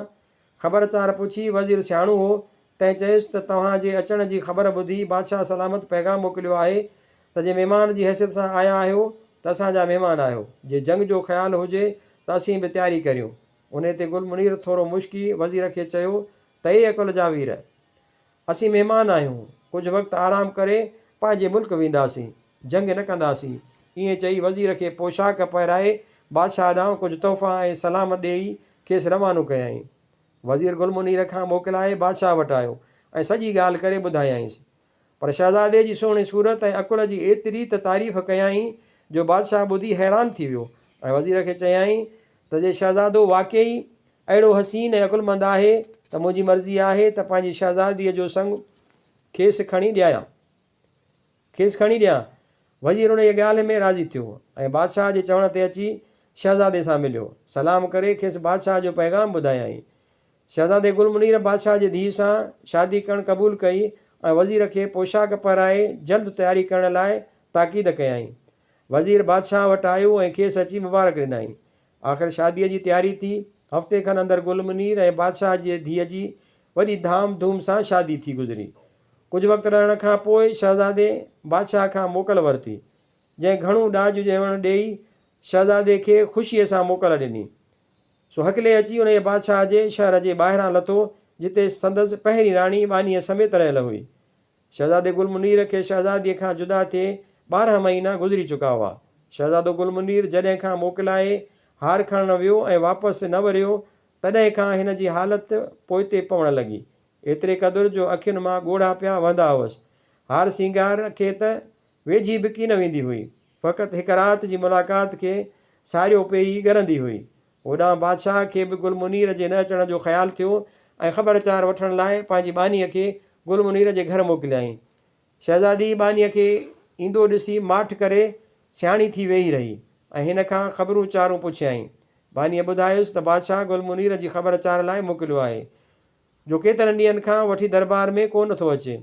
خبر چار پڇي، وزير سياڻو هو، تنهن چيس ته توهان جي اچڻ جي خبر ٻڌي بادشاهه سلامت پيغام موڪليو آهي ته جي مهمان جي حيثيت سان آيا آهيو ته اسان جا مهمان آهيو، جي جنگ جو خيال هجي ته اسين به تياري ڪريون. انهي تي گل منير ٿورو مشڪي وزير کي چيو ته اي عقل جا وير! اسين مهمان آهيون، ڪجهه وقت آرام ڪري پنهنجي ملڪ وينداسين، جنگ نه ڪنداسين. ائين چئي وزير کي پوشاڪ پهرائي بادشاهه ڏانهن ڪجهه تحفا ۽ سلام ڏيئي کيس روانو ڪيائين. وزير گل منير کان موڪلائي بادشاهه وٽ آيو ۽ سڄي ڳالهه ڪري ٻڌايائينس. پر شهزادي جي سهڻي صورت ۽ عقل جي ايتري ته تعريف ڪيائين جو بادشاهه ٻڌي حيران ٿي ويو ۽ وزير کي چيائين ته جي شهزادو واقعي اهڙو حسين ۽ عقلمند آهي ته منهنجي مرضي آهي ته پنهنجي شهزاديء جو سڱ کيس کڻي ڏياريان. کيس کڻي ڏيان. وزير انهيء ڳالهه ۾ راضي ٿيو ۽ بادشاهه جي چوڻ تي اچي شهزادي سان مليو. سلام ڪري کيس بادشاهه جو پيغام ٻڌايائين. شهزادي گل منير بادشاهه جي ڌيء سان شادي ڪرڻ قبول ڪئي ۽ وزير کي پوشاڪ پهرائي جلد تياري ڪرڻ لاء تاڪيد ڪيائين. وزير بادشاهه وٽ آيو ۽ کيس اچي مبارڪ ڏنائين. آخر شاديء جي تياري ٿي. هفتي کن اندر گل منير ۽ بادشاهه جي ڌيء جي وڏي ڌام ڌوم سان شادي ٿي گذري. ڪجهه وقت رهڻ کان پوء شهزادي بادشاهه کان موڪل ورتي، جنهن گهڻو ڏاج ڏيوڻ ڏيئي شهزادي کي خوشيء سان موڪل ڏني. سو هڪلي اچي انهيء بادشاهه جي شهر جي ٻاهران لٿو، جتي سندس پهرين راڻي ٻانهيء سميت رهيل هئي. شهزادي گل منير کي شهزاديء کان جدا ٿئي 12 مهينا گذري چڪا هئا. شهزادو گل منير جڏهن کان موڪلائي هار کڻڻ ويو ۽ واپس نه وريو، تڏهن کان هن جي حالت پوئتي پوڻ لڳي. ايتري قدر جو اکين مان ڳوڙها پيا وهندا هئس. هار سينگار کي ته ويجهي به ڪين ويندي هئي. فقط هڪ رات جي ملاقات کي ساريو پيئي ڳرندي هئي. هوڏانهن بادشاهه کي به گل منير جي نه اچڻ جو خيال ٿيو ۽ خبر چار وٺڻ لاء پنهنجي ٻانهيء کي گل منير جي گهر موڪليائين. شهزادي ٻانهيء کي ايندو ڏسي ماٺ ڪري سياڻي ٿي ويهي رهي ۽ هن کان خبرون چارون پڇيائين. ٻانهيء ٻڌايس ته بادشاهه گل منير جي خبر چار لاء موڪليو آهي، جو ڪيترن ڏينهن کان وٺي دربار ۾ ڪو نه ٿو اچي.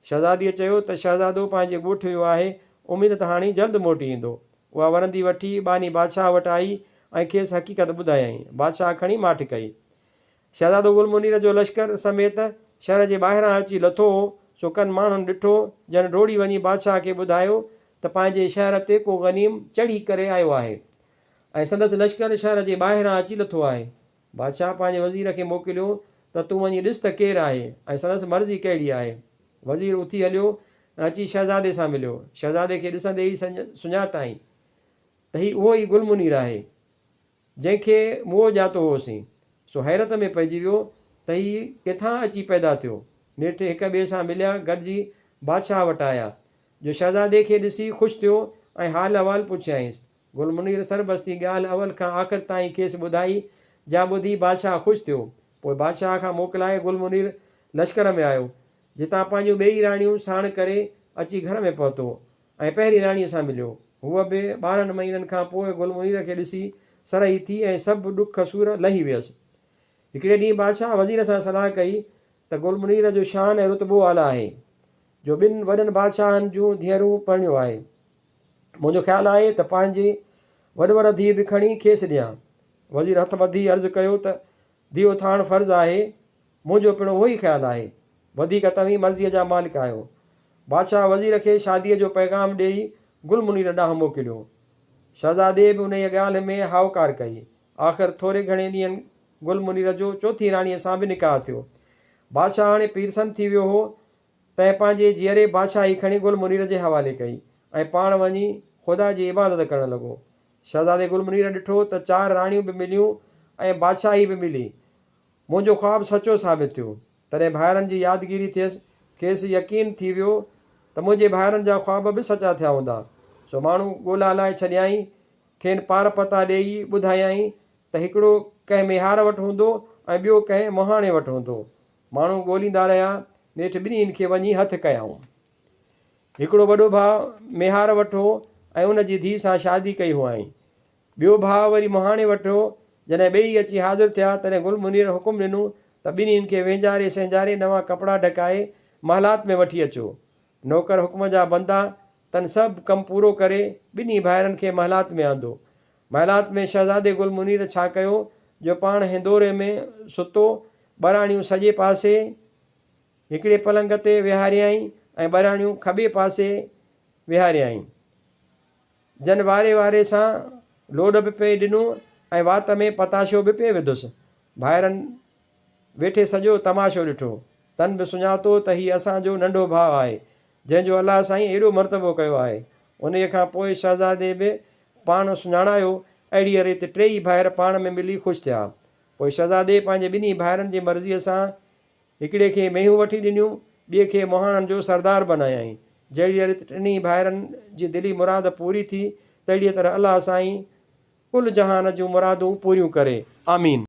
شهزاديء چيو ته شهزادو پنهنجي ڳوٺ ويو آهي، اميد ته هاڻي جلد موٽي ايندو. اها ورندي وٺي ٻانهي بادشاهه وٽ آئي ۽ کيس حقيقت ٻڌايائين. بادشاهه کڻي ماٺ ڪئي. شهزادو گل منير جو لشڪر سميت شهر جي ٻاهران اچي لٿو هو، سو ڪن ماڻهن ڏٺو، جن ڊوڙي وڃي بادشاهه کي ٻڌايو ته پنهنجي شهر تي ڪو غنيم چڙهي ڪري آيو آهي ۽ سندس لشڪر شهر جي ٻاهران اچي لٿو آهي. بادشاهه پنهنجي وزير کي موڪليو ته تون وڃي ڏس ته ڪير آهي ۽ سندس مرضي ڪهڙي آهي. وزير اٿي هليو ۽ اچي شهزادي سان مليو. شهزادي کي ڏسندي ئي سڃاتائين ته هي اهو ئي گل منير آهي، جنهن کي موئو ڄاتو هئوسين. سو حيرت ۾ پئجي ويو ته هي ڪٿان اچي پيدا ٿيو. نيٺ هڪ ٻئي سان مليا، گڏجي بادشاهه وٽ آيا، جو شهزادي کي ڏسي خوش ٿيو ۽ حال احوال پڇيائينس. گل منير سربستي ڳالهه اول کان آخر تائين کيس ٻڌائي. جا ٻڌي بادشاهه خوش ٿيو. پوء بادشاهه کان موڪلائي گل منير لشڪر ۾ آيو، جتان پنهنجون ٻيئي راڻيون ساڻ ڪري اچي گهر ۾ پهتو ۽ پهرين راڻيء سان مليو. هوء به 12 مهينن کان پوء گل منير کي ڏسي سرهي ٿي ۽ سڀ ڏک سور لهي ويس. هڪڙي ڏينهن بادشاهه وزير سان صلاح ڪئي ته گل منير جو شان ۽ رتبو اعليٰ آهي، جو ٻن وڏن بادشاهن جون ڌيئرون پرڻيو آهي. منهنجو خيال آهي ته پنهنجي وڏور ڌيء به کڻي کيس ڏيان. وزير هٿ ٻڌي عرض ڪيو ته ڌيء اٿارڻ فرض آهي، منهنجو پڻ اهو ئي خيال آهي. وڌيڪ توهين مرضيء جا مالڪ آهيو. بادشاهه وزير کي شاديء جو پيغام ڏيئي گل منير ڏانهن موڪليو. شهزادي به انهيء ڳالهه ۾ هائوڪار ڪئي. آخر ٿوري گهڻي ڏينهن گل منير جو چوٿين راڻيء سان به نڪاح ٿيو. بادشاهه هاڻي پيرسن ٿي ويو هو، تنهن پنهنجي جيئري بادشاهي کڻي گل منير جي حوالي ڪئي ۽ پاڻ وڃي خدا جي عبادت ڪرڻ لڳو. شهزادي گل منير ڏٺو ته چار راڻيون به مليون ۽ بادشاهي به ملي. منهنجو خواب سچو ثابت ٿيو. تڏهن ڀائرن جي يادگيري ٿيس. کيس يقين ٿي ويو ته منهنجي ڀائرن جا خواب به سچا ٿيا هوندا. سو ماڻهو ڳولا لاء ڇڏيائين. کين پار پتا ڏيئي ٻڌايائين ته هڪڙو ڪنهن ميهار وٽ هوندو ۽ ٻيو ڪنهن مهاڻي وٽ هوندو. ماڻهو ڳوليندا رهيا، نيٺ ٻنهين کي وڃي هٿ ڪيائون. هڪڙو وڏو ڀاء ميهار وٽ هو ۽ ان جي ڌيء سان شادي ڪئي هئائين. ٻيو ڀاء وري مهاڻي وٽ هو. جڏهن ٻيئي اچي حاضر ٿيا، تڏهن گل منير حڪم ڏنو ته ٻنهين کي وهنجاري سهنجاري نوان ڪپڙا ڍڪائي محلات ۾ وٺي اچو. نوڪر حڪم جا بندا، تن سڀ ڪم پورو ڪري ٻنهي ڀائرن کي محلات ۾ آندو. محلات ۾ شهزادي گل منير ڇا ڪيو جو پاڻ هندوري ۾ ستو، ٻراڻيون سڄي پاسي هڪڙي پلنگ تي ويهاريائين ۽ ٻراڻيون کٻي پاسي ويهاريائين. جن واري واري سان لوڏ به پئي ڏنو ۽ وات ۾ پتاشو به پئي وڌس. ڀائرن ويٺي سڄو تماشو ڏٺو. تن به سڃاتو ته هي اسان جو ننڍو ڀاء آهي، جنهن جو الله سائين ايڏو مرتبو ڪيو آهي. انهيء کان پوء شهزادي به پاڻ سڃاڻايو. اهڙيء ريت ٽيئي ڀائر پاڻ ۾ ملي خوش ٿيا. پوء شهزادي پنهنجي ٻنهي ڀائرن جي مرضيء سان هڪڙي کي مينهون وٺي ڏنيون، ٻئي کي مهاڻن جو سردار بنايائين. جهڙيء ريت ٽنهي ڀائرن جي دلي مراد پوري ٿي، تهڙيء طرح الله سائين ڪل جهان جون مرادون پوريون ڪري. آمين.